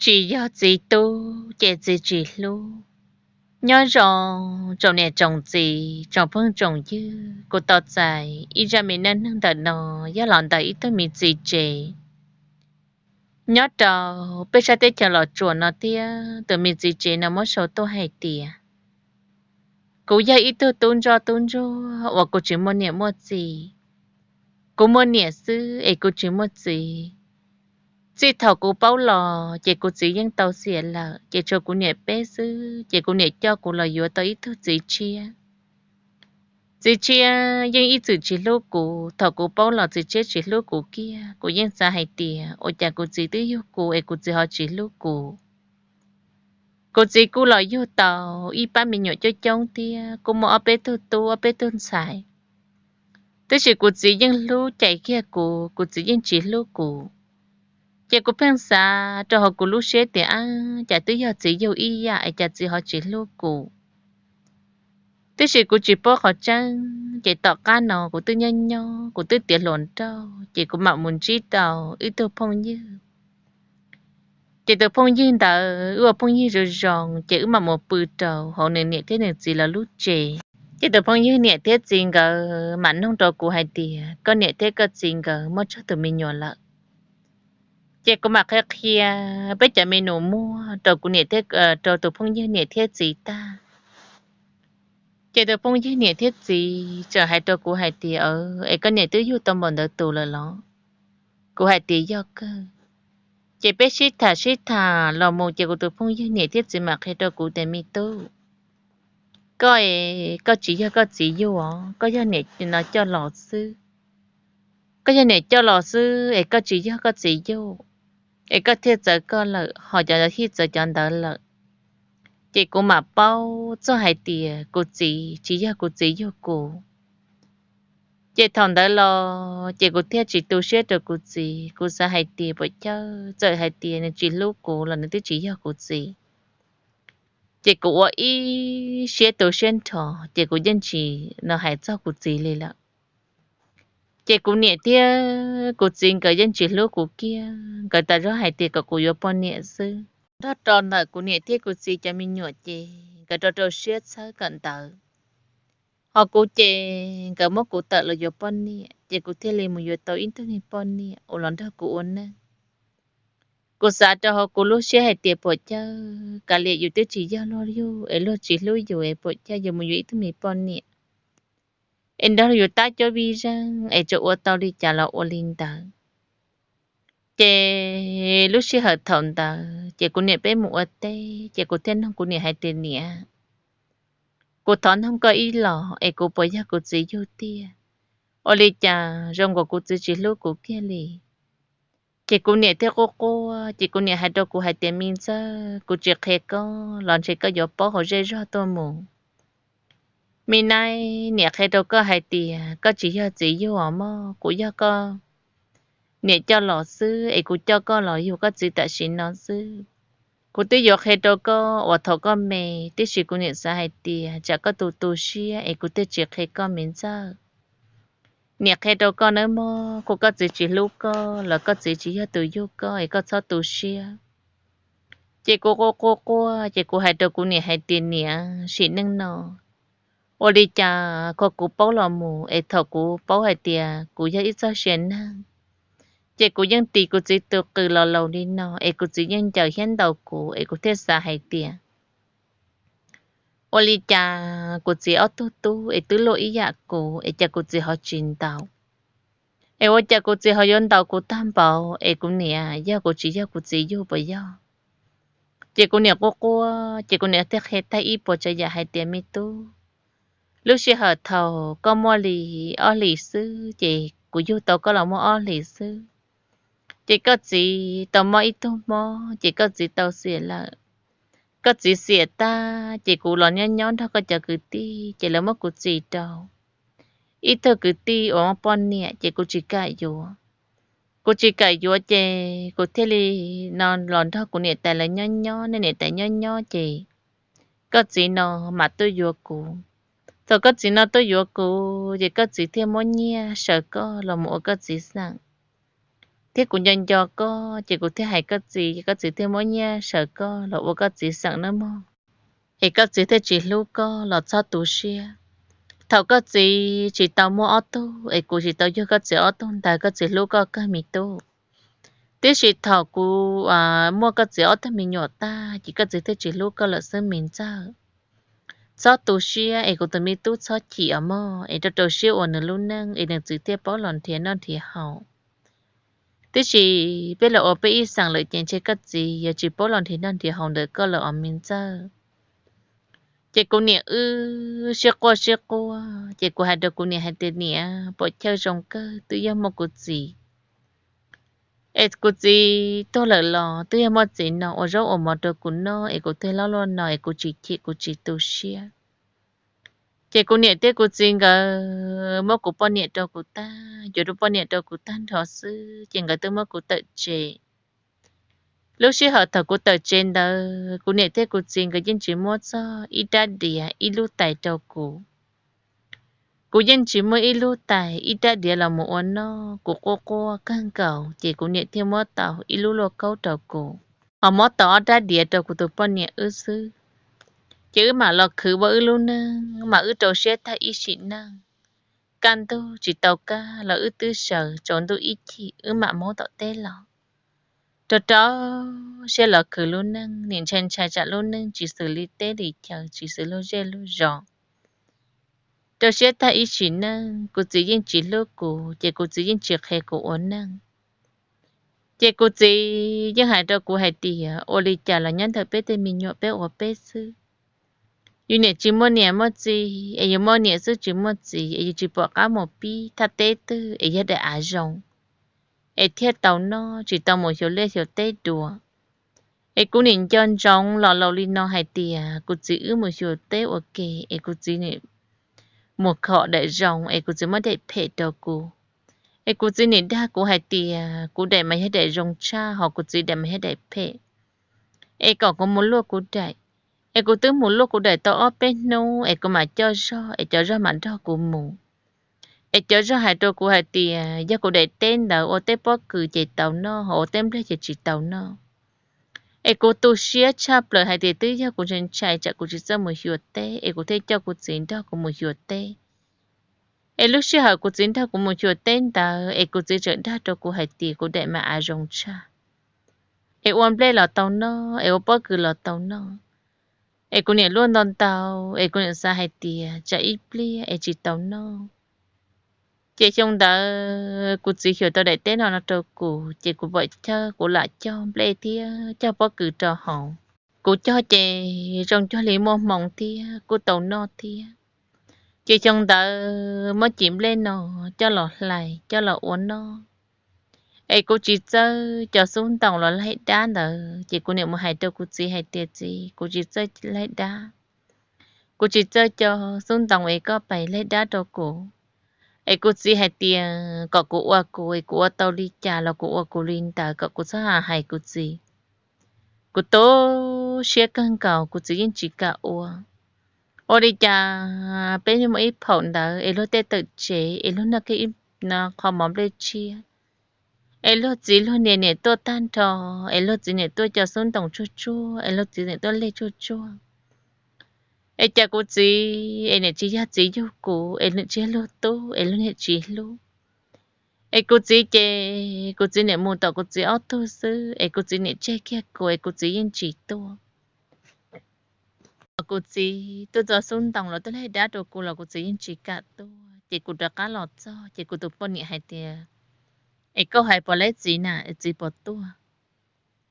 Tsis yog txiv tub ces txiv tsis hlub. Nyob zoo tsoom niam tsoom txiv tsoom phooj tsoom ywg, kuv tau txais ib zaj me neej neeg ntawm no yog los ntawm ib tug me txiv tsev nyob rau peb sab teb chaws Los Tsuas no thiab. Tus me txiv tsev no muab sau tuaj hais tias kuv yog ib tug tub ntsoj tub ntsuag uas kuv tsis muaj niam muaj txiv. Kuv muaj niam xwb es kuv tsis muaj txiv. Txij thaum kuv paub los ces kuv txiv yeej tau xiam lawm, ces tshuav kuv niam peb xwb, ces kuv niam coj kuv los yuav tau ib tug txiv tshiab. Txiv tshiab yeej ib txwm tsis hlub kuv, thaum kuv paub los txiv tshiab tsis hlub kuv kiag. Kuv yeej xav hais tias ua cas kuv txiv twb yug kuv es kuv txiv ho tsis hlub kuv. Kuv txiv kuj los yug tau ib pab me nyuam coob coob thiab, kuj muaj ob peb tug tub ob peb tug ntxhais. Tab sis kuv txiv yeej hlub cais kiag kuv, kuv txiv yeej tsis hlub kuv. Ces kuv pheej xav rau hauv kuv lub siab tias, ab, cas twb yog txiv yug ib yam es cas txiv ho tsis hlub kuv. Tab sis kuv tsis paub qhov tseeb, ces tom qab no kuv twb nyob nyob kuv twb tiav hluas nraug, ces kuv mam mus ntsib rau ib tug phooj ywg. Ces tus phooj ywg ntawd wb ua phooj ywg zoo zoo, ces wb mam mus pw rau hauv nws niam thiab nws txiv lawv lub tsev. Ces tus phooj ywg niam thiab txiv nkawd mam noog rau kuv hais tias koj niam thiab koj txiv nkawd muaj tsawg tus me nyuam lawm. Ces kuv mam qhia qhia peb cov me nus muag rau kuv niam thiab, rau tus phooj ywg niam thiab txiv tag. Ces tus phooj ywg niam thiab txiv txawm hais rau kuv hais tias, es koj niam twb yug tau npaum ntawd tus lawm los? Kuv hais tias yog kawg. Ces peb sib tham sib tham los mus ces kuv tus phooj ywg niam thiab txiv mam qhia rau kuv tias, me tub, koj es koj tsis yog koj txiv yug os, koj yog niam no coj los xwb. Koj yog niam coj los xwb es koj tsis yog koj txiv yug, es koj thiaj txawv koj lawm, ho cov hij txawv cov ntawd lawm. Ces kuv mam paub txog hais tias kuv txiv tsis yog kuv txiv yug kuv. Ces thaum ntawd los ces kuv thiaj tsis tu siab rau kuv txiv, kuv xav hais tias puas chawj, txawm hais tias nws tsis hlub kuv los nws twb tsis yog kuv txiv. Ces kuv ua ib siab tu siab nrho, ces kuv yeej tsis no hais txog kuv txiv li lawm. Ces kuv niam thiab kuv txiv nkawd yeej tsis hlub kuv kiag, nkawd tas zog hais tias kom kuv yuav poj niam xwb. Nrog rau ntawm kuv niam thiab kuv txiv cov me nyuam ces nkawd rau rau siab txhawb kawm ntawv. Ho kuv ces nkawd muab kuv tawm los yuav poj niam, ces kuv thiaj li mus yuav tau ib tug niag poj niam uas los nrog kuv ua neej. Kuv xav rau hauv kuv lub siab hais tias puas chawj, kav liam yus twb tsis yog luag yug es luag tsis hlub yus es puas chawj yus mus yuav ib tug me poj niam es nrog yus tab cuab vij zeej es tsuas ua tau li cas los ua li ntawd. Ces lub sij hawm thaum ntawd ces kuv niam peb mus ua teb, ces kuv thiaj noog kuv niam hais tias, niam, kuv thov noog koj ib los es kuv puas yog kuv txiv yug tiag? Ua li cas zoo nkaus kuv txiv tsis hlub kuv kiag li? Ces kuv niam thiaj quaj quaj, ces kuv niam hais rau kuv hais tias, me ntxawg, kuv tsis qhia koj los ntshe koj yuav paub hauv zej zog tuaj mus. Me naib, niam qhia rau koj hais tias koj tsis yog txiv yug os mog, kuv yog koj niam coj los xwb es kuv coj koj los yug koj txiv tam sim no xwb. Kuv twb yuav qhia rau koj uas thaum koj me, tiam sis kuv niam xav hais tias tsam koj tu tu siab es kuv thiaj tsis qhia koj me ntxawg. Niam qhia rau koj nawb mog, kuv koj txiv tsis hlub koj los koj txiv tsis yog tus yug koj es koj txhob tu siab. Ces kuv quaj quaj quaj, ces kuv hais rau kuv niam hais tias, niam, sim neej no ua li cas kho kuv paub los mus es thaum kuv paub hais tias kuv yog ib txoj sia neeg, ces kuv yeej tis kuv txiv tus qws los laus li no es kuv txiv yeej ncaws thiab ntaus kuv es kuv thiaj xav hais tias ua li cas kuv txiv ob tug tub es twb luaj ib yam kuv es cas kuv txiv ho tsis ntaus. Es ua cas kuv txiv ho yuav ntaus kuv tag npaum es kuv niam yog kuv tsis yog kuv txiv yug puas yog? Ces kuv niam quaj quaj, ces kuv niam thiaj qhia tag ib puas tsav yam hais tias, me tub, lub sij hawm thaum koj muaj li ob hlis xwb, ces kuv yug tau koj los muaj ob hlis xwb, ces koj txiv tau mob ib tug mob, ces koj txiv tau xiam lawm. Koj txiv xiam tag, ces kuv los nyob nyob nrog koj cov kwv tij, ces lawv muab kuv txis rau ib tug kwv tij uas muaj poj niam, ces kuv tsis kam yuav. Kuv tsis kam yuav, ces kuv thiaj li no los nrog kuv niam tais lawv nyob nyob, nej niam tais nyob nyob, ces koj txiv no mam tuaj yuav kuv. Thaum koj txiv no tuaj yuav kuv, ces koj txiv thiaj muab nyiaj sawv koj los mus ua koj txiv xeem. thiab kuv nco nco koj ces kuv thiaj hais koj txiv, koj txiv thiaj muab nyiaj sawv koj los ua koj txiv xeem nawb mog. Es koj txiv thiaj tsis hlub koj los txhob tu siab. Thaum koj txiv tsis tau muaj ob tug es kuv tsis tau yug koj txiv ob tug ntawd koj txiv hlub koj kawg me tub. Tiam sis thaum kuv muaj koj txiv ob tug me nyuam tag ces koj txiv thiaj tsis hlub koj lawm xwb me ntxawg. Txhob tu siab es kuv tus me tub txhob chim os mog, es rau rau siab ua nws lub neej es nws txiv thiaj paub los nrhiav noj nrhiav haus. Tiam sis peb los ua peb ib xeem lawm ces ntshe koj txiv yuav tsis paub los nrhiav noj nrhiav haus ntawm koj lawm os me ntxawg. Ces kuv niam wb sib quaj sib quaj ces kuv hais rau kuv niam hais tias niam, pom chaw zoo kawg twb yog muaj kuv txiv es kuv txiv tuag lawm los twb yog muaj txiv no ua zaub ua mov rau kuv noj es kuv thiaj loj luaj no es kuv tsis chim kuv tsis tu siab. Ces kuv niam thiab kuv txiv nkawd muab kuv poj niam rau kuv tag, yuav rau poj niam rau kuv tag nrho xwb ces nkawd twb muab kuv tawm tsev. Lub sij hawm thaum kuv tawm tsev ntawd kuv niam thiab kuv txiv nkawd yeej tsis muab txog ib rab diav ib lub tais rau kuv. Kuv yeej tsis muaj ib lub tais ib rab diav los mus ua noj, kuv quaj quaj kawg nkaus ces kuv niam thiaj muab tau ib lub lauj kaub rau kuv, ho muab tau ob rab diav rau kuv tus poj niam wb xwb. Ces wb mam los khwv ua wb lub neej mas wb rau siab tag ib sim neej. Kaj ntug tsis tau kaj los wb twb sawv tsaus ntuj ib chim wb mam mus tom teb los. Rau rau siab los khwv lub neej, nim ntshai ntshai tsam lub neej tsis xws li teb li chaw tsis xws lub zej lub zos. Rau siab tag ib sim neej kuv txiv yeej tsis hlub kuv ces kuv txiv yeej tsis qhia kuv ua neej. Ces kuv txiv yeej hais rau kuv hais tias ua li cas los nyob ntawm peb tej me nyuam peb ua peb xwb. Yus niam tsis muaj niam muaj txiv es yus muaj niam xwb tsis muaj txiv es yus tsis pom qab mus pib thaj teb twg es yog daim av zoo es thiaj tau noj tsis tau mus xyuas liaj xyuas teb dua. Es kuv nim nco ntsoov los laus li no hais tias kuv txiv wb mus xyuas teb ua ke es kuv txiv nim mus khom daim zoo es kuv txiv muab daim phem rau kuv. Es kuv txiv nim dag kuv hais tias kuv daim mas yog daim zoo tshaj ho kuv txiv daim mas yog daim phem. Es kom kuv mus luaj kuv daim. Es kuv twb mus luaj kuv daim tau ob peb hnub es kuv mam coj zog es cov zog mam nrog kuv mus. Es cov zog hais rau kuv hais tias yog kuv daim teb ntawd ua teb pob kws ces tau noj ho ua teb nplej ces tsis tau noj. Es kuv tu siab tshaj plaws hais tias twb yog kuv ntshai ntshai tsam kuv tsis txawj mus xyuas teb es kuv thiaj coj kuv txiv nrog kuv mus xyuas teb. Es lub sij hawm kuv txiv nrog kuv mus xyuas teb ntawd es kuv txiv tseem dag rau kuv hais tias kuv daim mas av zoo tshaj, es ua nplej los tau noj es ua pob kws los tau noj. Es kuv niam luaj ntau ntau es kuv niam xav hais tias tsam ib pliag es tsis tau noj. Ces xyoo ntawd kuv txiv xyuas tau daim teb no no rau kuv ces kuv pom chawj kuv lam cog nplej thiab cog pob kws rau hauv. Kuv cog ces zoo cuag li muaj hmoo thiab kuj tau noj thiab. Ces xyoo ntawd muab cim nplej no coj los hlais coj los ua noj. Es kuv tsis txawj cov xub ntoos los laig dab ntawd ces kuv niam mus hais rau kuv txiv hais tias txiv, kuv tsis txawj laig dab, kuv tsis txawj cov xub ntoos es koj pais laig dab rau kuv. Es kuv txiv hais tias kom kuv ua kuv es kuv ua tau li cas los kuv ua kuv li ntawd kom kuv txhob hais kuv txiv. Kuv tu siab kawg nkaus kuv txiv yeej tsis kam ua. Ua li cas peb muaj ib phaum ntawd es luag tej tawm tsev es luag noj kiag ib qho mov nplej tshiab, es luag txiv luag niam niam tuaj tag nrho, es luag txiv niam tuaj cov xub ntoos tsuag tsuag es luag txiv niam tuaj leg tsuag tsuag. Es cas kuv txiv es niam tsis yog txiv yug kuv es niam tsis yog luag tub es luag niam tsis hlub. Es kuv txiv ces kuv txiv niam mus tom kuv txiv ob tug xwb es kuv txiv niam tseg kiag kuv es kuv txiv yeej tsis tuaj. Kuv txiv tuaj txog xub ntoos los tuaj laig dab rau kuv los kuv txiv yeej tsis kam tuaj ces kuv rov qab los txog ces kuv tus poj niam hais tias, es koj hais puas laib txiv na, txiv puas tuaj?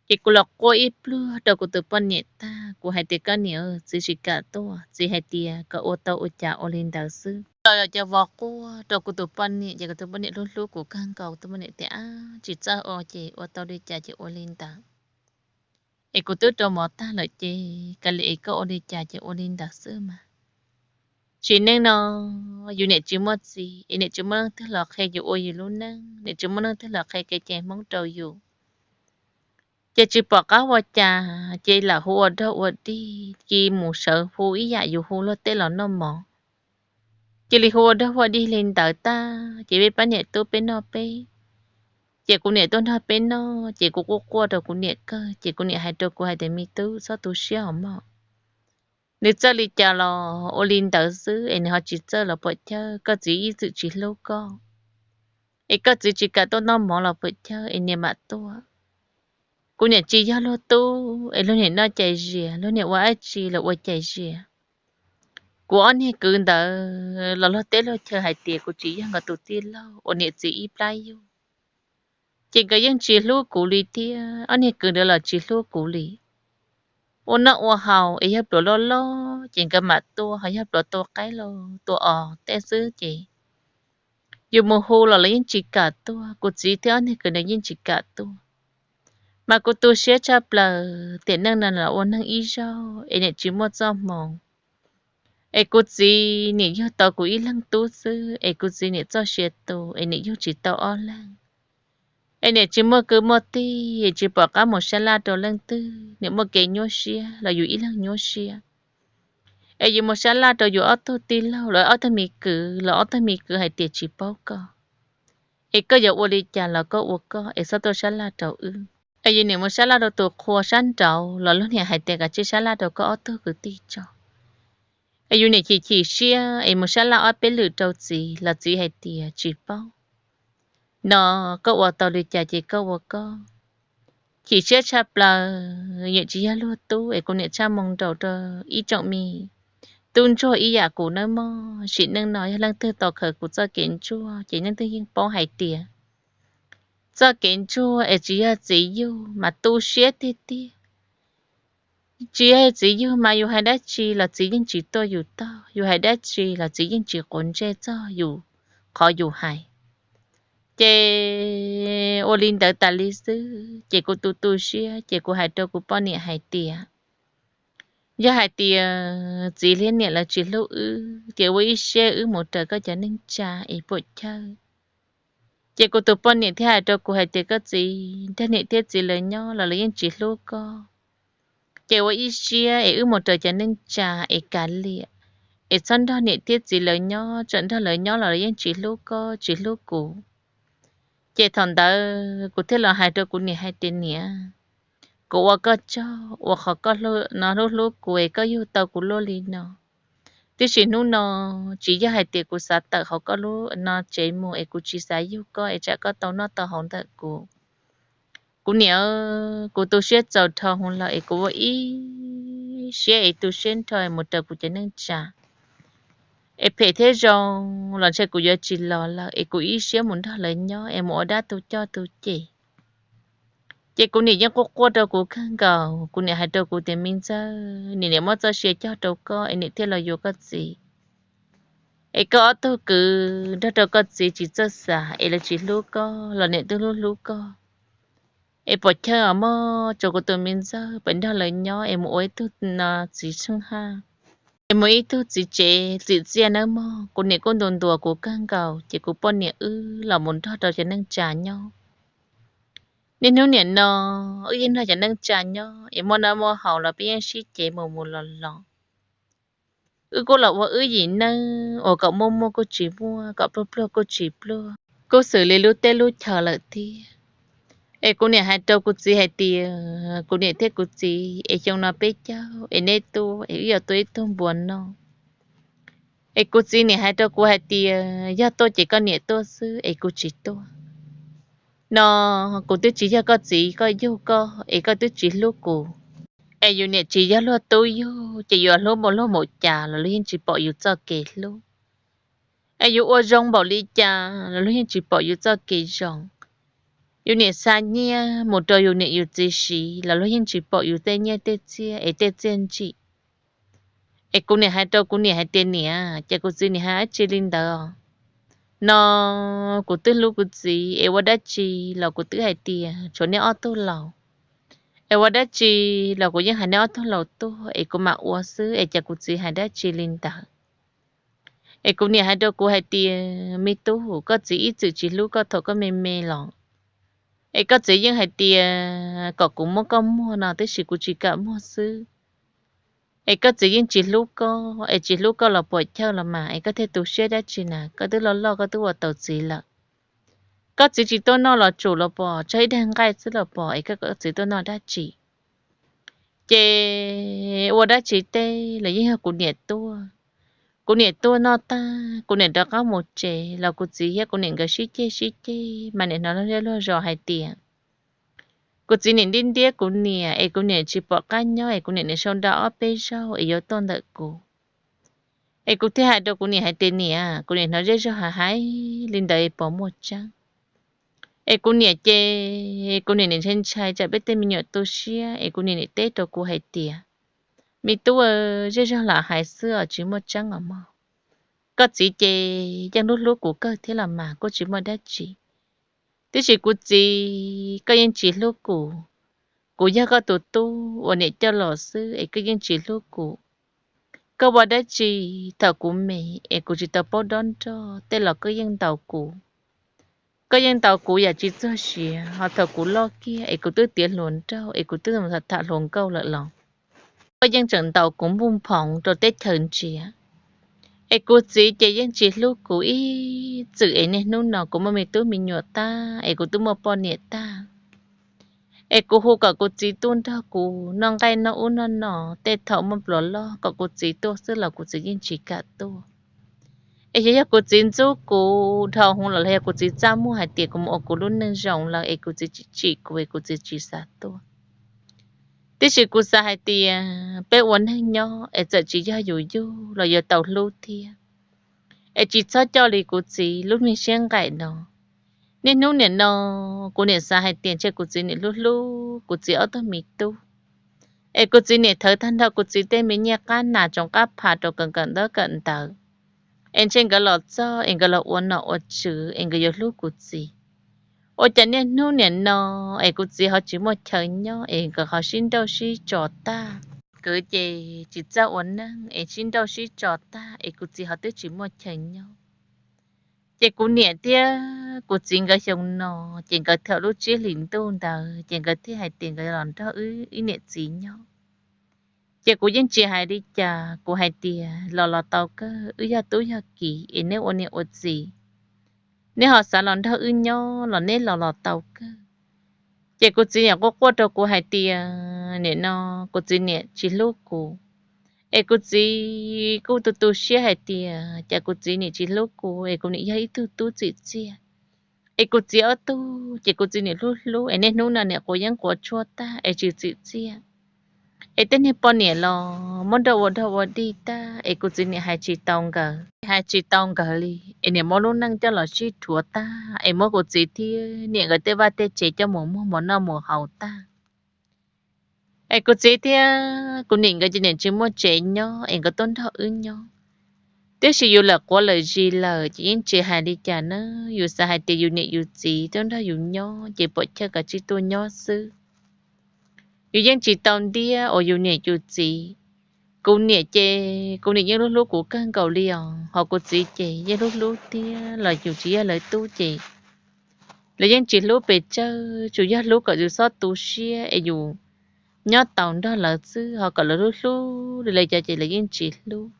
Ces kuv los quaj ib pluag rau kuv tus poj niam tag kuv hais tias koj niam, txiv tsis kam tuaj, txiv hais tias kom ua tau ua cas ua li ntawd xwb. Los yog cov vov quaj rau kuv tus poj niam ces kuv tus poj niam hlub hlub kuv kawg nkaus, kuv tus poj niam tias ab tsis txawj ua ces ua tau li cas ces ua li ntawd. Es kuv twb rau mov tag lawm ces cia li es koj ua li cas ces ua li ntawd xwb mas. Sim neej no yus niam tsis muaj txiv es niam tsis muaj leej twg los qhia yus ua yus lub neej, niam tsis muaj leej twg los qhia kev cai Hmoob rau yus. Ces tsis pom qab ua cas ces lam hu ua dog ua dig, cia mus sawv hu ib yam yus hu luag tej los noj mov. Cia li hu ua dog ua dig li ntawd tag ces peb pab niam tub peb noj peb Ces kuv niam tuaj nrog peb noj, ces kuv quaj quaj rau kuv niam kawg, ces kuv niam hais rau kuv hais tias, Me tub, txhob tu siab os mog. Nws txawj li cas los ua li ntawd xwb, es nws ho tsis txawj los puas chawj, koj txiv ib txwm tsis hlub koj. Es koj txiv tsis kam tuaj noj mov los puas chawj, es niam mam tuaj. Kuv niam tsis yog luag tub es luag niam noj cai zias, luag niam ua dab tsi los ua cai zias. Kuv ob niag kwv ntawd los luag teb luag chaw hais tias kuv tsis yog nkawd tus tij laug uas niam txiv ib plab yug. Ces nkawd yeej tsis hlub kuv li thiab, ob niag kwv ntawd los tsis hlub kuv li. Ua noj ua haus es yog pluas loj loj ces nkawd mam tuaj, ho yog pluas tua qaib los tua os tej xwb ces yus mus hu los lawv yeej tsis kam tuaj, kuv txiv thiab ob niag kwv ntawd yeej tsis kam tuaj. Mas kuv tu siab tshaj plaws, tiam neej no los ua neeg ib zaug es niam tsis muaj txoj hmoo. Es kuv txiv niam yug tau kuv ib leeg tub xwb, es kuv txiv niam txoj sia tu, es niam yug tsis tau ob leeg. Es niam tsis muaj kwv muaj tij, tsis pom qab mus sab laj rau leej twg, niam muaj kev nyuaj siab los yus ib leeg nyuaj siab. Es yus mus sab laj rau yus ob tug tij laug los ob tug me kwv, los ob tug me kwv hais tias tsis paub koj. Es koj yuav ua li cas los koj ua koj, es txhob tuaj sab laj rau wb. Es yus niam mus sab laj rau tus qhua sab nraud los luag niam hais tias kav tsij sab laj rau koj ob tug kwv tij tso. Es yus niam chim chim siab es mus sab laj ob peb lwm rau txiv los txiv hais tias tsis paub. No koj ua tau li cas ces koj ua koj. Chim siab tshaj plaws, yus tsis yog luag tub es kuv niam tshaj moo nraus rau ib tsoom me tub ntsuag ib yam kuv nawb mog. Sim neej no yog leej twg tau khaws kuv txoj kev ntsuag ces leej twg yeej paub hais tias txoj kev ntsuag es tsis yog txiv yug mas tu siab tiag tiag. Tsis yog txiv yug mas yus hais dab tsi los txiv yeej tsis tuaj yus tog, yus hais dab tsi los txiv yeej tsis quav ntsej txog yus qhov yus hais. Ces ua li ntawd tas li xwb ces kuv tu tu siab ces kuv hais rau kuv poj niam hais tias, yog hais tias txiv thiab niam lawv tsis hlub wb ces ua ib siab wb mus raws koj cov neej tsa es puam chawj. Ces kuv tus poj niam thiaj hais rau kuv hais tias koj txiv, nrog niam thiab txiv lawv nyob los lawv yeej tsis hlub koj. Ces ua ib siab es wb mus raws cov neej tsa es kav liam, es txhob nrog niam thiab txiv lawv nyob, txawm nrog lawv nyob los lawv yeej tsis hlub koj tsis hlub kuv. Ces thaum ntawd kuv thiaj los hais rau kuv niam hais tias niam, kuv ua koj tsaug uas qhov koj no hlub hlub kuv es koj yug tau kuv luaj li no. Tiam sis hnub no tsis yog hais tias kuv xav tawm hauv koj lub no tsev mus es kuv tsis xav yug koj es tsam koj tau noj tau haus ntawm kuv. Kuv niam, kuv tu siab txaus dhau hwv lawm es kuv ua ib siab es tu siab nrho mus raws kuv cov neej tsa. Es phem thiab zoo los ntshe kuv yuav tsis los lawm es kuv ib siab mus nrog lawv nyob es mus ua dab tu coj tu cem. Ces kuv niam yeej quaj quaj rau kuv kawg nkaus, kuv niam hais rau kuv tias me ntxawg, niam niam muab txoj sia cog rau koj es niam thiaj los yuav koj txiv. Es koj ob tug kwv nrog rau koj txiv tsis txawj xav es lawv tsis hlub koj los niam twb hlub hlub koj. Es puam chawj os mog, tsuas kuv tus me ntxawg pem nrog lawv nyob es mus ua ib tug no txiv tsheej haj, es mus ib tug txiv tsev txim txiaj nawb mog. Kuv niam kuj ntuas ntuas kuv kawg nkaus ces kuv poj niam wb los mus nrog rau cov neej tsa nyob. Niaj hnub nim no wb yeej nrog cov neej tsa nyob es muaj noj muaj haus los peb yeej sib cev mus mus los los. Wb kuj los ua wb yim neej uas kom muaj muaj kuj tsis muaj, kom pluag pluag kuj tsis pluag, kuj xws li lub teb lub chaw lawm thiab. Es kuv niam hais rau kuv txiv hais tias kuv niam thiab kuv txiv es xyoo no peb caug es neb tuaj es wb yuav tua ib tug npua noj. Es kuv txiv niam hais rau kuv hais tias yog tuaj ces koj niam tuaj xwb es kuv tsis tuaj. No kuv twb tsis yog koj txiv koj yug koj es koj twb tsis hlub kuv. Es yus niam tsis yog luag tub yug ces yuav hlub npaum luag npaum cas los luag yeej tsis pom yus txoj kev hlub. Es yus ua zoo npaum li cas los luag yeej tsis pom yus txoj kev zoo. Yus niam xa nyiaj mus rau yus niam yus txiv siv los luag yeej tsis pom yus tej nyiaj tej txiaj es tej txiaj ntsim. Es kuv niam hais rau kuv niam hais tias niam, ces kuv txiv niam hais dab tsi li ntawd. No kuv twb hlub kuv txiv es ua dab tsi los kuv twb hais tias tshuav nej ob tug laus, es ua dab tsi los kuv yeej hais nej ob tug laus tuag es kuv mam ua xwb es ces kuv txiv hais dab tsi li ntawd. Es kuv niam hais rau kuv hais tias me tub, koj txiv ib txwm tsis hlub koj thaum koj me me los. Es koj txiv yeej hais tias kom kuv muab koj muag no tiam sis kuv tsis kam muag xwb. Es koj txiv yeej tsis hlub koj, es tsis hlub koj los puam chawj los mas es koj thiaj tu siab dab tsi na, koj twb loj loj koj twb ua tau txiv lawm. Koj txiv tsis tuaj noj los tsum los pom, tso ib daig nqaij xwb los pom, es koj txiv tuaj noj dab tsi? Ces ua dab tsi tej los yeej yog kuv niam tuaj. Kuv niam tuaj noj tag, kuv niam rov qab mus tsev los kuv txiv thiab kuv niam nkawd sib ceg sib ceg mas niam hnov luag zej luag zos hais tias kuv txiv niam ntiab ntiab kuv niam es kuv niam tsis pom qab nyob es kuv niam niam sau nra ob peb zaug es yuav tuaj ntawm kuv. Es kuv thiaj hais rau kuv niam hais tias, niam, kuv niam hnov zej zog hais hais li ntawd es puas muaj tseeb? Es kuv niam ces kuv niam niam ntshai ntshai tsam peb tej me nyuam tu siab es kuv niam niam teb rau kuv hais tias, me tub, zej zog lam hais xwb os, tsis muaj tseeb os mog. Koj txiv ces yeej hlub hlub kuv kawg thiab los mas kuj tsis muaj dab tsi. Tiam sis kuv txiv, koj yeej tsis hlub kuv. Kuv yog koj tus tub uas niam coj los xwb es koj yeej tsis hlub kuv. Koj ua dab tsi thaum kuv me es kuv tsis tau paub dob nroj tej los koj yeej ntaus kuv. Koj yeej ntaus kuv yam tsis txog siav, ho thaum kuv loj kiag es kuv twb tiav hluas nraug es kuv twb tham hluas nkauj lawm los koj yeej tseem ntaus kuv npuj nphoov rau teb chaws ntsia. Es kuv txiv ces yeej tsis hlub kuv ib txwm es niaj hnub no kuv muaj me tub me nyuam tag es kuv twb muaj poj niam tag. Es kuv hu kom kuv txiv tuaj nrog kuv noj nqaij noj ub noj no, tej thaum muaj pluas loj kom kuv txiv tuaj xwb los kuv txiv yeej tsis kam tuaj. Es yog, yog kuv txiv ntxub kuv dhau hwv los yog kuv txiv txaj muag hais tias kuv mus ua kuv lub neej zoo lawm es kuv txiv tsis tsim kuv es kuv txiv tsis xav tuaj. Tiam sis kuv xav hais tias peb ua neeg nyob es txawm tsis yog yus yug los yuav tau hlub thiab. Es tsis txhob coj li kuv txiv lub me siab nqaim no. Niaj hnub niam no kuv niam xav hais tias ntshe kuv txiv niam hlub hlub kuv txiv ob tug me tub. Es kuv txiv niam thawv tag nrho kuv txiv tej me nyiaj qab nas tsoos qab pha rau kawm kawm ntaub kawm ntawv. Es ntshe nkawd los txog es nkawd los ua nom ua tswv es nkawd yuav hlub kuv txiv. Ua cas niaj hnub niam no es kuv txiv ho tsis muaj chaw nyob es nkawd ho sib nrauj sib tso tag. Kwv ces tsis txawj ua neej es sib nrauj sib tso tag es kuv txiv ho twb tsis muaj chaw nyob. Ces kuv niam thiab kuv txiv nkawd xyoo no, ces nkawd thaum lub tsib hlis ntuj ntawd ces nkawd thiaj hais tias nkawd los nrog wb ib niam txiv nyob. Ces kuv yeej tsis hais li cas, kuv hais tias los los tau kawg, wb yog tub yog kiv es neb ua niam ua txiv, neb ho xav los nrog wb nyob los neb los los tau kawg. Ces kuv txiv niam quaj quaj rau kuv hais tias nim no kuv txiv niam tsis hlub kuv, es kuv txiv kuj tu tu siab hais tias cas kuv txiv niam tsis hlub kuv es kuv niam yog ib tug tub txim txiaj. Es kuv txiv ob tug ces kuv txiv niam hlub hlub es niaj hnub no niam quav yeeb quav tshuaj tag es tsis txim txiaj. Es tej niag poj niam los muab nrauj ua dog ua dig tag es kuv txiv niam hais tsis tau nkawd, hais tsis tau nkawd li, es niam muab lub neej coj los sib rhuav tag es muab kuv txiv thiab niam nkawd tej vaj tej tsev coj mus muag mus noj mus haus tag. Es kuv txiv thiab kuv niam nkawd ces niam tsis muaj tsev nyob es nkawd tuaj nrog wb nyob. Tiam sis yus lawm quav lawm zis lawm ces yeej tsis hais li cas na, yus xav hais tias yus niam yus txiv tuaj nrog yus nyob ces pom chaw kom tsis tuaj nyob xwb. Yus yeej tsis tau ntiab uas yus niam yus txiv. Kuv niam ces kuv niam yeej hlub hlub kuv kawg nkaus li os, ho kuv txiv ces yeej hlub hlub thiab los yus tsis yog lawv tub ces lawv yeej tsis hlub pes tsawg, tsuas yog hlub kom yus txhob tu siab es yus nyob tau nrog lawv xwb, ho kom lawv hlub hlub li lawv cov ces lawv yeej tsis hlub.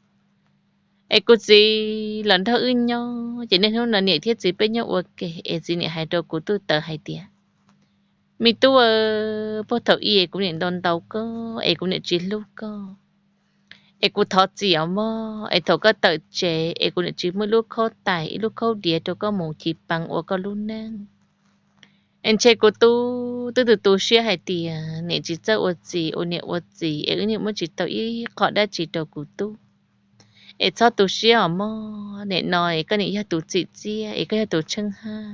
Es kuv txiv los nrog wb nyob ces niaj hnub no niam thiab txiv peb nyob ua ke es txiv niam hais rau kuv tus tawv hais tias, me tub, puag thaum ub es kuv niam ntaus ntaus koj es kuv niam tsis hlub koj, es kuv thov txim os mog, es thaum koj tawm tsev es kuv niam tsis muaj ib lub khaub tais ib lub khaub diav rau koj mus chiv peev ua koj lub neej. Es ntshe kuv tub twb tu tu siab hais tias niam tsis txawj ua txiv ua niam ua txiv es wb niam muab tsis tau ib qho dab tsi rau kuv tub. Es txhob tu siab os mog, nim no es koj niam yog tus txim txiaj es koj yog tus tsheej haj.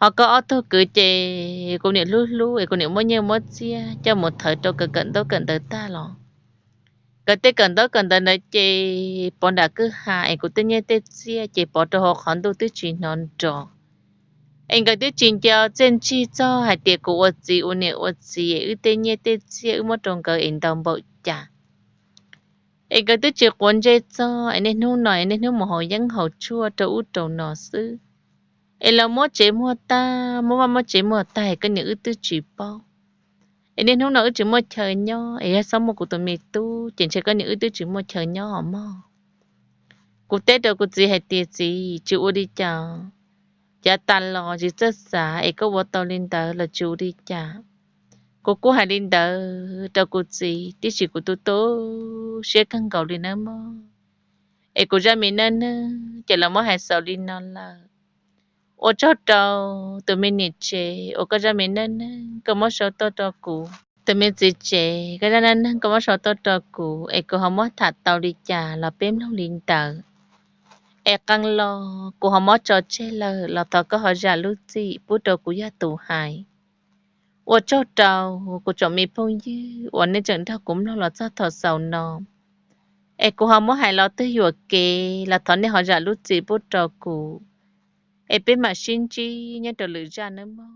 Ho koj ob tug kwv ces kuv niam hlub hlub es kuv niam muab nyiaj muab txiaj coj mus thawv rau kawm kawm ntaub kawm ntawv tag los, nkawd tej kawm ntaub kawm ntawv ntawd ces pov nram kwj ha es kuv tej nyiaj tej txiaj ces pov rau hauv qhov ntuj twb tsis hnov nrov. Es nkawd twb tsis nco txiaj ntsig txog hais tias kuv ua txiv ua niam ua txiv es wb tej nyiaj tej txiaj wb muab rau nkawd es ntau npaum cas. Es nkawd twb tsis quav ntsej txog es niaj hnub no es niaj hnub mus haus yeeb haus tshuaj rau ub rau no xwb. Es lawv muab tsev muag tag, muab vaj muab tsev muag tag es koj niam wb twb tsis paub. Es niaj hnub no wb tsis muaj chaw nyob es yog txhob muaj kuv tus me tub ces ntshe koj niam wb twb tsis muaj chaw nyob os mog. Kuv teb rau kuv txiv hais tias txiv, tsis ua li cas, Cav tas los tsis txawj xav es koj ua tau li ntawd los tsis ua li cas. Kuv kuj hais li ntawd rau kuv txiv, tiam sis kuv tu tu siab kawg nkaus li nawb mog. Es kuv zaj me neej neeg ces los muab hais xaus li no lawm. Ua tsaug rau tus me niam tsev uas koj zaj me neej neeg koj muab sau tuaj rau kuv. Tus me txiv tsev, koj zaj neej neeg koj muab sau tuaj rau kuv es kuv ho muab tham tau li cas los peb mloog li ntawd. Es qee los kuv ho muab tso tseg lawm los thov koj ho zam lub txim pub rau kuv yog tus hais. Ua tsaug rau kuv tsoom me phooj ywg uas nej tseem nrog kuv mloog los txog thaum xaus no. Es kuv ho muab hais los twg yuam kev los thov nej ho zam lub txim pub rau kuv. Es peb mam sib ntsib nyob rau lwm zaj nawb mog.